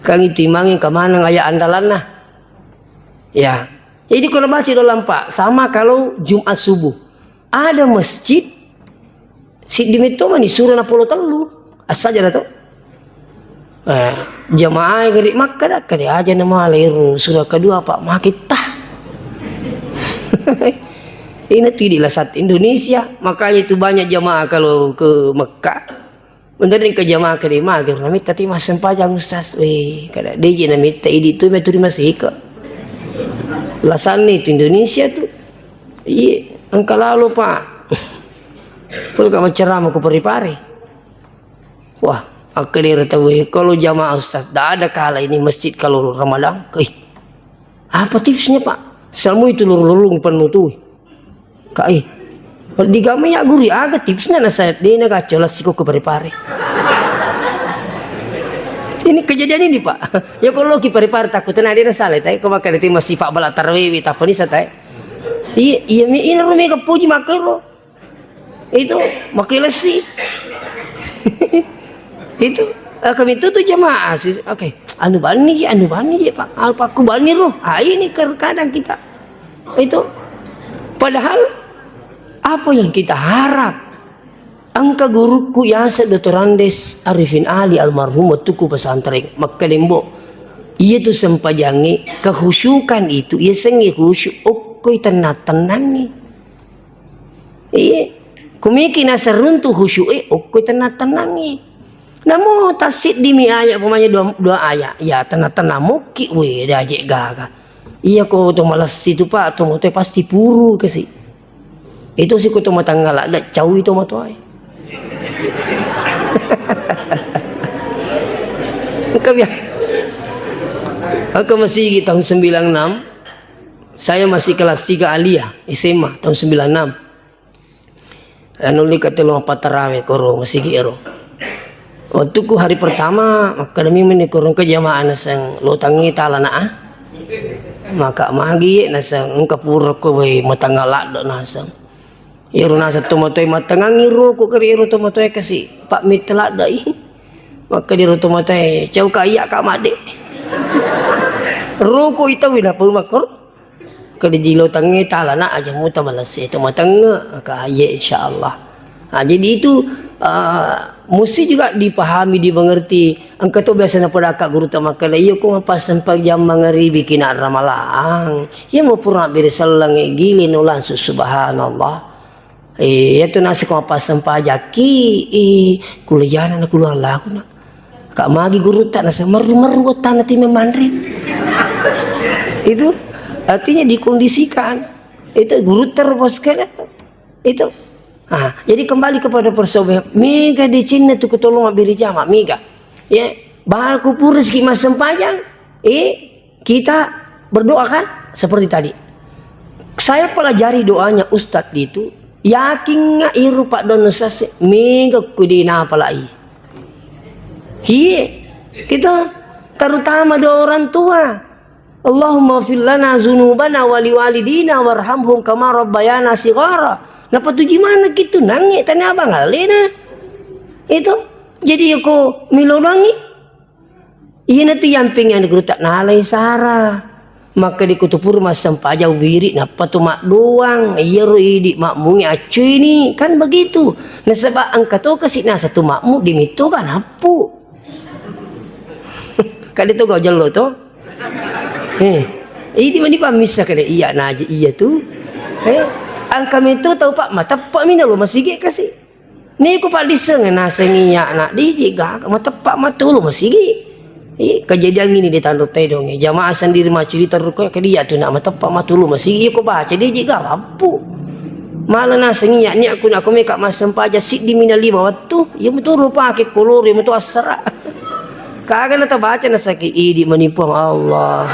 Kan itu imangi kemanang ayat andalanna. Ya. Jadi kalau baca doang lampa, sama kalau Jumat subuh. Ada masjid, siddi metto mani sura napolo tellu. Assaja dah tu. Eh, jamaah gari makkada, kada aja nama leru sura kedua Pak makitta. Ini tu di lasat Indonesia, makanya itu banyak jamaah kalau ke Mekah. Menurut ke jamaah ke lima, agar namitta ti massempajang Ustaz. Weh, kada deje namitta idi tu meturi masih ke. Lasanni tu Indonesia tu. Iya, engka lalo, Pak. Pul ka maccarama ku Parepare. Wah, akkedera tau, eh, kalau jamaah Ustaz, tidak ada kalah ini masjid kalau Ramadan. Ih, apa tipsnya, Pak? Samu itu lurung-lurung penuh tu. Kak, eh, digama ya guru, aga tipsnya na saya dena gaco lasiko ke Parepare. Ini kejadian ini, Pak. Ya kalau ki Parepare takut na dena salah, tapi kau makan itu masih Pak bala tarwewi, tak apa ni saya, tai. Iya, iya, mi-, ini rumah kepuji makero. Itu, makai lesi. Itu, eh, kami itu tuh jamaah sih. Oke, anu bani je, anu bani je, Pak. Anu, Pak, ku bani roh. Ah, ini kadang kita. Itu. Padahal, apa yang kita harap? Engka guruku yaseng Doktor Andes Arifin Ali almarhum, wettuku pesantren Makkalembo. Iya tu sempajangnge, kehusukan itu, iya sengnge khusyuk, okkoi tenang-tenangnge. Iya. Kumiki naseng runtu khusyu'e, okkoi tenang-tenangngi. Namo tassiddimi ayat, umpamanya dua, dua ayat, ya tenang-tenang mokki, we, daje gaga. Iya ko to malessi tu, Pak, to motoe pasti puru kasi. Itu si ko to matangnga ladde, caui to matoae. Engka bia-, engka masigi tahun sembilan enam, saya masih kelas tiga aliyah, S M A, tahun sembilan enam. Anu, lika tellu appa tarawe koro masigi ero. Wettuku hari pertama, makkadami meni korong ke jamaah naseng lo tangi tala na, ah. Maka magi naseng engka pura ko wai matangnga ladde naseng. Ero naseng tomatoe matangangi roko keri ero tomatoe kasi Pak metta ladde i. Maka di ero tomatoe, "Cau ka iya ka madde." Roko itau wi napa makor. Kada jilo tangnge talana aja muta malesse to matangnge, ka, iya, insyaallah. Nah, jadi itu, eh, mesti juga dipahami, dimengerti. Engka to biasa napadaka guru ta makkeda, "Iya ko mappasempajang mangaribi kina ramalang. Iya mo pura bere selleng gili no langsung subhanallah." Eh, iya tu nasi ko mappasempajaki, eh, kulejana na kuluang laku na. Kak magi gurutta nasa merru-merru wattana ti memanre. Itu artinya dikondisikan. Itu gurutta ro bos kena. Itu. Ah, jadi kembali kepada persoalan. Mega decenna tu kutolong mabbere jama, mega. Ya, baku purus ki massempajang. Eh, kita berdoa kan seperti tadi. Saya pelajari doanya Ustadz itu, yakin nggak iru Pak Don Ustadz mega kudi napalai. Hiye, kita terutama doa orang tua. Allahumma fir lana zunubana wali walidina warhamhum kama rabbayana sigara. Napatuji maneng kitu nangnge tania bang alena. Itu. Jadi ko milolongi. Iyana tu yamping yang guru tak nalai sara. Maka di kutupur massempajang wiri nappa tu maddoang. Iyaro idi makmungi accu ini. Kan begitu. Nasaba engka to kasi nasa tu makmu dimitto kan happu. Kade to gau jello to. Eh, idi mani pammissa kade iya naji iya tu. Eh, engka meto tau pak mateppa mina lo masigi kasi. Ni ku paddisseng naseng iya na diji gaga mateppa matulu masigi. Eh, kejadian ini di Tanduk Tedong, eh, jamaah sendiri macuri terus kok ke dia tu nak mateppa matulu masigi ko baca diji gaga wappu. Malah naseng iya ni aku nak ko meka massempaja siddi mina lima wettu. Iya metu rupa ke kolor iya metu assara. Kaga na tabaca na saki idi mani Puang Allah.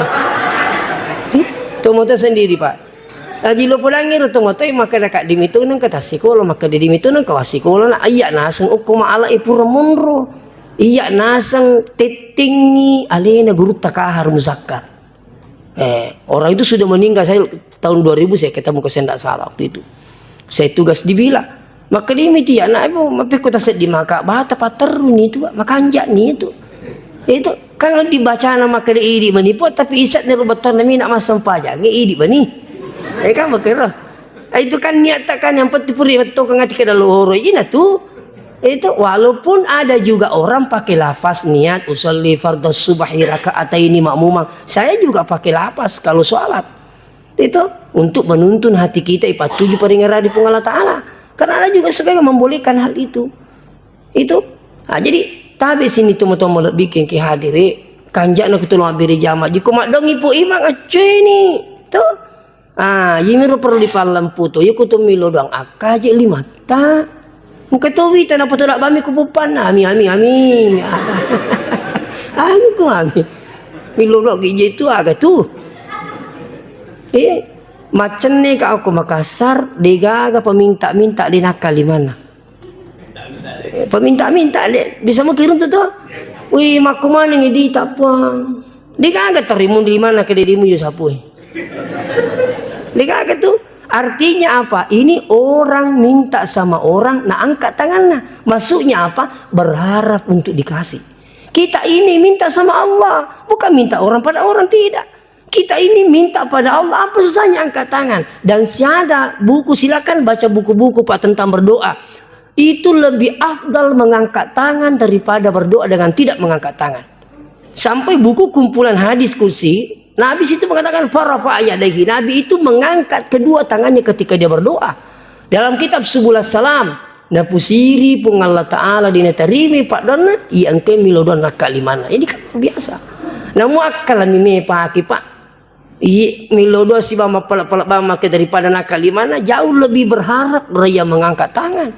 Tomatoa sendiri, Pak. Aji lo podangi ro tomatoa maka na kaddi mitu nang ka tassikola, maka di mitu nang ka wassikola na ayya naseng okko ma ala ipura monro. Iya naseng tettingi alena gurutta Kahar Muzakkar. Eh, orang itu sudah meninggal, saya tahun dua ribu saya ketemu ke Sendak Salah waktu itu. Saya tugas di Bila. Makkedimi tu ya, anak ibu, mappekko taseddi maka bata paterruni tu, makanja ni tu. Itu kan dibacana makkeda idi menipu, tapi isat nero bettonna mina massempajang, idi bani. Eh, kan makkeda. Eh, itu kan niat tak kan yang penting puri betul kan ngati keda lohoro. Ina tu. Itu walaupun ada juga orang pakai lafaz niat usolli fardhu subhi rakaataini makmumang. Saya juga pakai lafaz kalau sholat. Itu untuk menuntun hati kita ipattuju paringerang di Puang Allah Ta'ala. Karena ada juga sebagian membolehkan hal itu. Itu. Nah, jadi tabe sini tu moto melebihin ki hadiri. Kanjak nak tu lo beri jama. Jiko madongi pu imang aceni. Tu. Ah, yimiro perlu dipallempu tu. Yuku tu milo doang. Akaje lima ta. Engka to wita napatolak bami ku pupanna. Ami, ami, ami. Aku ku ami. Milolo gije tu aga tu. Eh, macenne ka aku Makassar, degaga peminta-minta de nakkalimana. Eh, peminta-minta de, bisa mukirun tu tu. Wih, makku maneng di tapuang. Degaga terimun di mana ke dedimu yo sapui. Degaga tu. Artinya apa? Ini orang minta sama orang, na angkat tanganna. Maksudnya apa? Berharap untuk dikasih. Kita ini minta sama Allah, bukan minta orang pada orang, tidak. Kita ini minta pada Allah, apa susahnya angkat tangan? Dan siaga buku, silakan baca buku-buku, Pak, tentang berdoa. Itu lebih afdal mengangkat tangan daripada berdoa dengan tidak mengangkat tangan. Sampai buku kumpulan hadis kursi, Nabi situ mengatakan, "Farafa'a yadaihi." Nabi itu mengangkat kedua tangannya ketika dia berdoa. Dalam kitab Subul Salam, napusiri Puang Allah Ta'ala di natarimi padonna, iya engkai milo doang nakka limanna. Ini kan luar biasa. Namu akkalami mepaki, Pak. Iya, milo doang siba mappala-pala bang make daripada nakka limanna, jauh lebih berharap raya mengangkat tangan.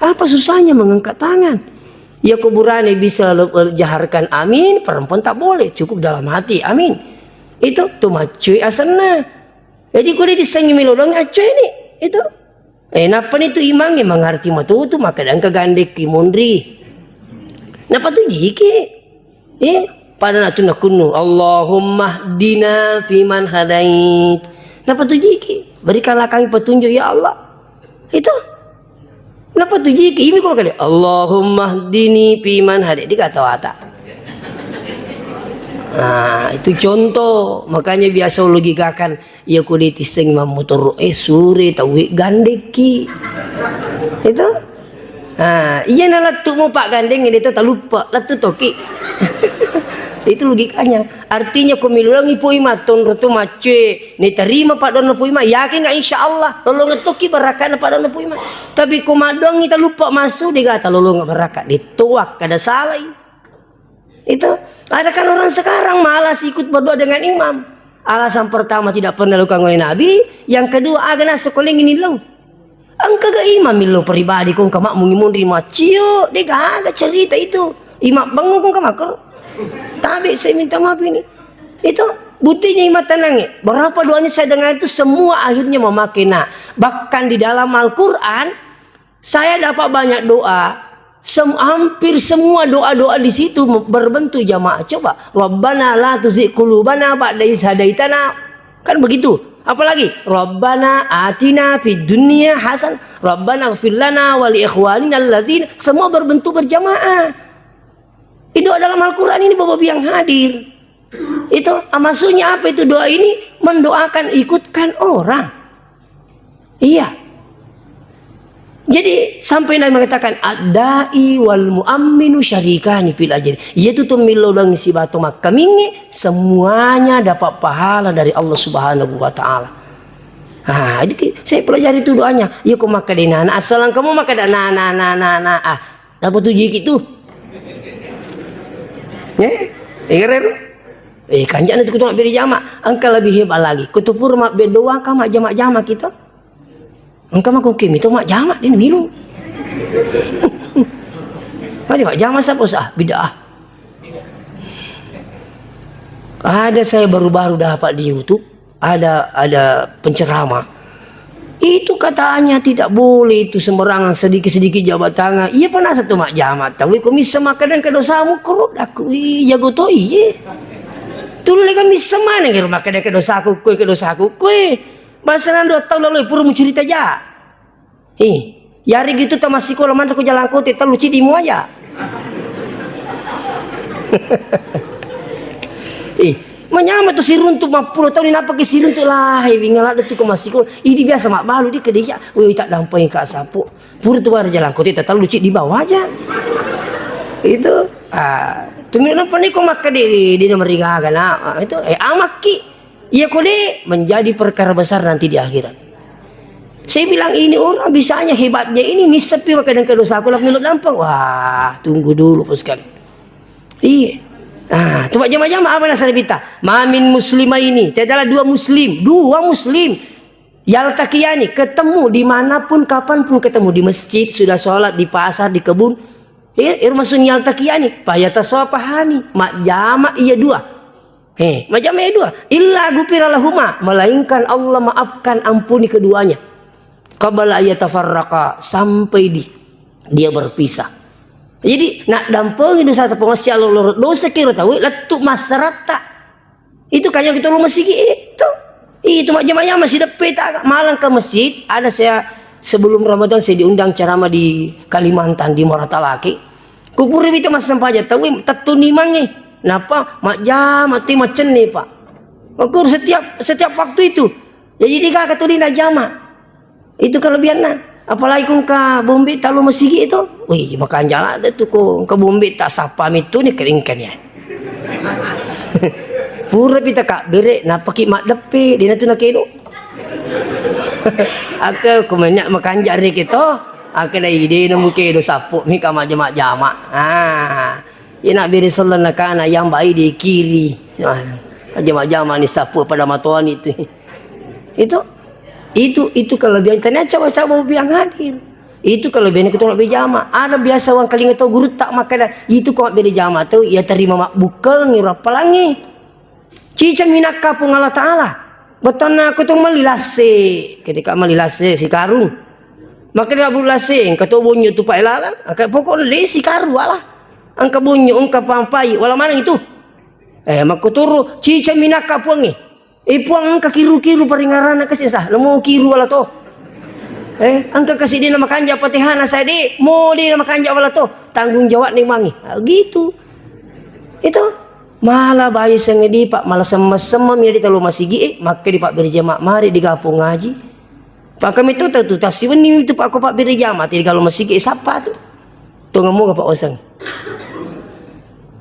Apa susahnya mengangkat tangan? Ya kuburane bisa le-, jaharkan amin, perempuan tak boleh, cukup dalam hati, amin. Itu tu maccui asenna. Jadi kuli disengi milo doang accui ni, itu. Eh, nappa ni tu imangnge mangarti matutu, makkeda engka gandekki monri. Napatujiki. Eh, pada natu nakunnu, "Allahumma hdina fiman hadait." Napatujiki. Berikanlah kami petunjuk, ya Allah. Itu. Napatujiki. Ini kok kali, "Allahumma hdini fiman hadait." Dikata wata. Nah, itu contoh. Makanya biasa logikakan Iya ko de tissengi mammotoro e, sure tauwe gandekki. Itu? Ah, iya na lettu mo paggandeng de to taluppa, lettu toki. Itu logikanya. Artinya ko miluangi pui mattonro tu macce, ne terima padonna pui ma, yakin nggak insya Allah lolongeng tokki barakana padonna pui ma. Tapi ko maddoangi taluppa massu, de gata lolongeng baraka, de toak kada salai. Itu. Ada kan orang sekarang malas ikut berdoa dengan imam. Alasan pertama tidak pernah dilakukan oleh Nabi, yang kedua aga nasekolengi nillau. Engka ga imam millau pribadi ko engka makmungi munri maccio, de gaga cerita itu. Imam bangun ko engka makro. Tabe saya minta maaf ini. Itu buktinya imam tenang ya. Berapa doanya saya dengar itu semua akhirnya memakai nak. Bahkan di dalam Al-Quran, saya dapat banyak doa, Sem-, hampir semua doa-doa di situ berbentuk jamaah. Coba, "Rabbana la tuzigh qulubana ba'da idh hadaitana." Kan begitu. Apalagi, "Rabbana atina fid dunya hasan, Rabbana ighfir lana wa li ikhwanina alladzina." Semua berbentuk berjamaah. Itu dalam Al-Quran ini, Bapak Ibu yang hadir. Itu, ah, maksudnya apa itu doa ini? Mendoakan, ikutkan orang. Iya. Jadi, sampai Nabi mengatakan, "Ad-da'i wal mu'amminu syarikani fil ajri." Iyatu to millau doangngi sibawa to makkamingnge, semuanya dapat pahala dari Allah Subhanahu wa Ta'ala. Ah, jadi ki-, saya pelajari itu doanya. Iya, ko makkeda nana, asal engka mo makkeda na, na, na, na, na, ah, Apa tu jiki tu? Eh? Igarero? Eh, kanjana tu kutu mabbere jama. Engka lebih hebat lagi. Kutu pura mabbe doang ka majjama-jama kita. Engka mako kimi tu majjama, dia milu. Mari majjama sapa usah? Bid'ah. Ada saya baru-baru dapat di YouTube. Ada, ada penceramah. Itu katanya tidak boleh itu sembarangan sedikit-sedikit jabat tangan. Iya pernah satu majjama. Tahu ko missa makkeda engka dosamu kro. Daku, "Ih, jago to iye." Tulle kan missa maneng ero makkeda engka dosaku koe, engka dosaku koe. Bangsa nando tau lalu pura mucurita ja. Ih, yari gitu tamassikola manre ko jalangkote tellu cidi muaja. Ih, manyama tu siruntu mappulo taung napake siruntu lahe wingaladde tu ko massikola. Idi biasa mabbalu di kedeja. Woi, tak dampeng ka sapu. Pura tu bare jalangkote tellu cidi bawa aja. Itu. Ah, tumi nampa ni ko makkede di nomor rigaga na. Ah, itu, eh, amakki. Iya ko de, menjadi perkara besar nanti di akhirat. Saya bilang, ini orang bisanya hebatnya ini, nissepi makkeda engka dosaku, lalu dampeng. Wah, tunggu dulu, Pak, sekali. Iya. Ah, tu majjama-jama apa nasa Nabitta? "Ma min muslimaini." Tiadalah dua muslim, dua muslim. "Yaltaqiyani," ketemu dimanapun, kapanpun ketemu, di masjid, sudah sholat, di pasar, di kebun. Eh, ero maksudnya "yaltaqiyani." "Fayatasafahani," majjama iya dua. Eh, majjama iya dua. "Illa ghufira lahuma," melainkan Allah maafkan, ampuni keduanya. "Qabla ayyatafarraqa," sampai di dia berpisah. Jadi, nak dampengi dosa tepung masih Allah loro dosa kira tahu lettu masyarakat. Itu kaya kita lu masigi itu. Itu majjama-jama sideppe ta malang ke masjid, ada saya sebelum Ramadan saya diundang ceramah di Kalimantan, di Muara Talake. Kupuri itu massempajang tau tettu nimangnge. Napa majjama ti macenni, Pak. Makku setiap, setiap waktu itu. Jadi di kaka tu di najama. Itu kelebihanna. Apalagi ku engka bombe talo masigi itu. Wih, makanja ladde tu ko engka bombe tak sapa mitu ni keringkan ya. Pura pita kak bere, napaki maddeppe, dina tu nakeno. Ake ko menya makanja reke to. Ake dai dena muke do sappo mi ka majama-jama. Ah. Ina bere sellenna kana yang bai di kiri. Ah. Jama-jama ni sappo pada matoani tu. Itu, itu, itu kelebihan. Tanya coba-coba yang hadir. Itu kelebihan ketua bejama. Ada biasa uang kalinga tau guru tak makan. Itu kau beri jama tu, ia terima mak bukan ngira pelangi. Cica minakka Puang Allah Ta'ala. Betonna aku tu meli lase. Kedeka meli lase si karung. Maka dia bu lase, engka to bonyo tu pak elala. Angka pokok le si karu ala. Angka bonyo, angka pampai. Wala mana itu? Eh, makuturu, cica minakka Puangi. Eh, Puang engka kiru-kiru paringarana kasi sah. Namo kiru wala to. Eh, engka kasi dina makanja patehana saya de. Mo dina makanja wala to. Tanggung jawab ni mangi. Ah, gitu. Itu. Mala bayi sengedi pak, mala semma-semma mi di talo masigi, eh, makka di pak berjama mari di gapung ngaji. Pak kami tu tu tasiwenni tu pak ko pak berjama, ti di galo masigi, eh, sapa tu? Tongeng muga pak oseng.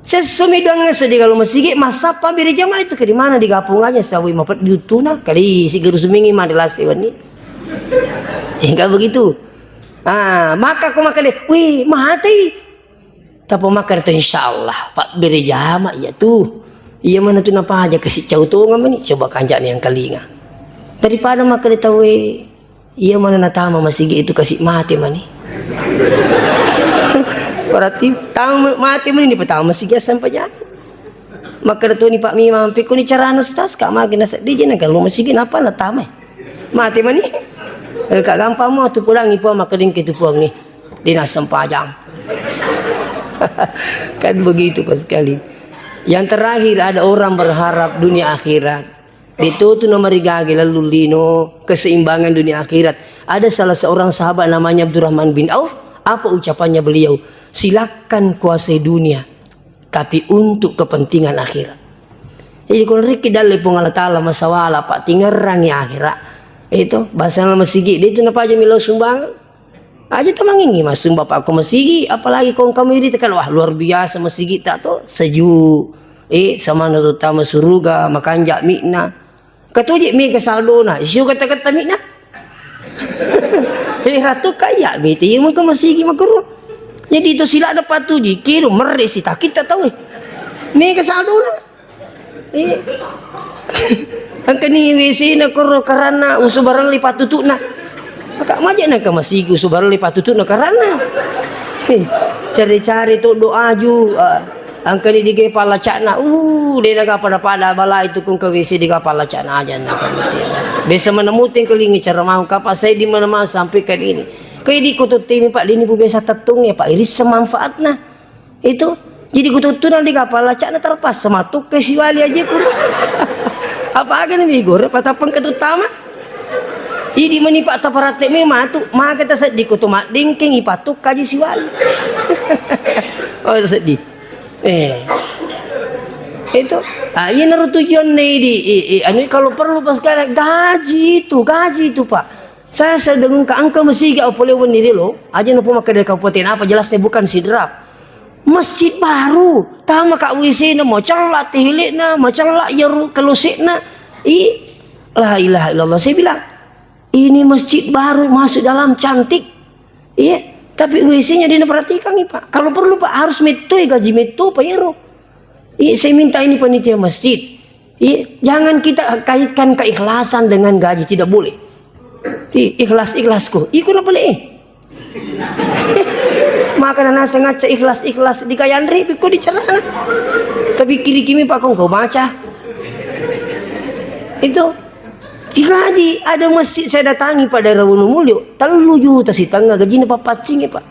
Sessomi doang seddi galo masigi, massappa berjama itu ke di mana di gapung aja, sawi mapet di utuna, kali si geru sumingi mari lasi wenni. Enggak begitu. Ah, maka ko makale, wih, mati. Tappa makkeda to, "Insyaallah, pabbere jama iya tu." Iya mana tu napaja kasi cau tonga mani, coba kancani yang kalinga. Daripada makkeda tauwe, iya mana natama masigi itu kasi mate mani. Berarti tama mate mani ni pertama masigi asam pajani. Makkeda to ni Pak Mimang, "Pekko ni carana Ustaz, kak magi naseddiji na kalau masigi napa natama." Mate mani. Eh, kak gampang mo tu pulangi puang makkeda engke tu puangi. Dina sempajang. Kan begitu, Pak, sekali. Yang terakhir, ada orang berharap dunia akhirat. Itu tu nomor tiga lagi, lalu lino keseimbangan dunia akhirat. Ada salah seorang sahabat namanya Abdurrahman bin Auf, apa ucapannya beliau? "Silakan kuasai dunia, tapi untuk kepentingan akhirat." Jadi, kalau riki dalle Puang Allah Ta'ala masawala, Pak, tingerrangi akhirat. Itu, bahasa masigi, dia itu napa aja milo sumbangan. Aja tamangingi masumba, Pak, ko masigi, apalagi kong kamu iri tekan, wah, luar biasa masigi tak to, sejuk. Eh, sama na to tama suruga, makanja mi'na. Katuji mi ke saldona, siu kata-kata mi'na. Eh, ratu kaya mi te, iya maka masigi makuru. Jadi itu sila ada patuji, kilo merre si takita tau, eh. Mi ke saldona. Eh. Engkani W C na koro karanna usubarelli patutu'na. Maka maja nangka masigi usubarelli patutu'na karanna. Eh, cari-cari to doa ju, ah, engkani diga pallaca'na. Uh, de naga pada-pada bala itu kung ke W C diga pallaca'na aja nangka mati. Biasa mana muting kelingi cara mau kapa saya di mana mau sampai ke ini. Kayak di kututimi Pak dini bu biasa tettung ya Pak iris semanfaatna. Itu. Jadi kututtunang di kapal lacakna terpaksa matukke siwali aja ku. Apa aga ni migore patapeng ketuttama. Idi meni Pak taparatte me matu, maka taseddi kutu maddingkeng ipatukka aja siwali. Oh, taseddi. Eh. Itu. Ah, iya naru tujuan nih di, i, i, anu kalau perlu pas sekarang gaji itu, gaji itu, Pak. Saya sedang engka, engka masigi apa pole wenni relo, aja nopo makkeda kabupaten apa jelasnya bukan Sidrap. Masjid baru, tama ka W C na, macella tehilekna, macella yaru kelosekna. I, la ilaha illallah. Saya bilang, ini masjid baru masuk dalam cantik. Iya, tapi W C-nya dia perhatikan, Pak. Kalau perlu, Pak, harus metoi gaji meto, Pak Yero. Iya, saya minta ini panitia masjid. Iya, jangan kita kaitkan keikhlasan dengan gaji, tidak boleh. Iya, ikhlas-ikhlasku. Iku na pale. Maka nana sengaja ikhlas-ikhlas di kayanri, biko di carana. Tapi kiri kimi pakong kau baca. Itu. Sigaji, ada masjid saya datangi pada Rawunumulyo, tellu juta sitengnga gajina pappaccingi, Pak.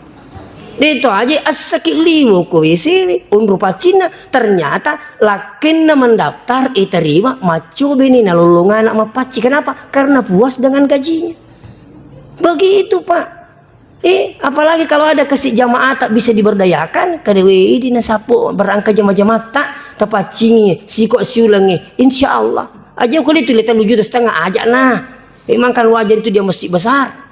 Deto aja assaki liwo ko W C, unru paccinna, ternyata lakkenna mendaftar, eh, terima, maccobe ni nalollong anak mappacci. Kenapa? Karena puas dengan gajinya. Begitu, Pak. Eh, apalagi kalau ada kesi jamaah tak bisa diberdayakan, kada wedi nasapo berangka jama-jamatta, tapaccingi, siko siulengi. Insya Allah. Aja ko itu le tellu juta setengah aja nah. Memang kan wajar itu dia masjid besar.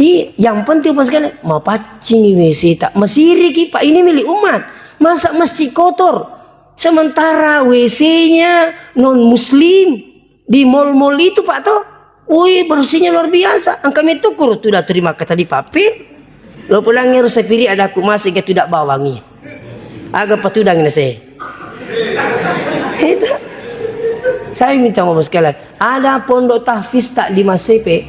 Iya, yang penting pas sekali, mapaccingi W C tak, masiriki, Pak, ini milik umat. Masa masjid kotor? Sementara W C-nya non muslim di mall-mall itu, Pak, toh. Wih, bersihnya luar biasa. Engka metu kuru tuda terima kata di papil. Lo pulang ngeru sapiri ada aku masih ke tuda bawangi. Aga patudang nase. Itu. Saya minta maaf sekalian. Ada pondok tahfiz tak di Masepe.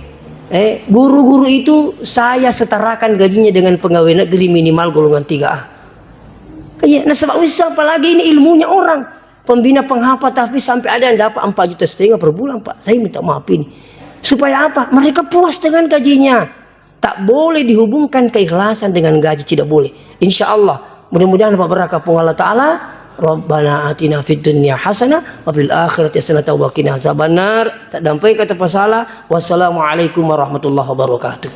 Eh, guru-guru itu saya setarakan gajinya dengan pegawai negeri minimal golongan tiga A. Iya, nasaba wissa apalagi ini ilmunya orang. Pembina penghafal tahfiz sampai ada yang dapat empat juta setengah per bulan, Pak. Saya minta maaf ini. Supaya apa? Mereka puas dengan gajinya. Tak boleh dihubungkan keikhlasan dengan gaji, tidak boleh. Insya Allah, mudah-mudahan Pak berkah Puang Allah Ta'ala. Rabbana atina fid dunya hasanah wa fil akhirati hasanah wa qina azabannar. Tak dampai kata pasala. Wassalamualaikum warahmatullahi wabarakatuh.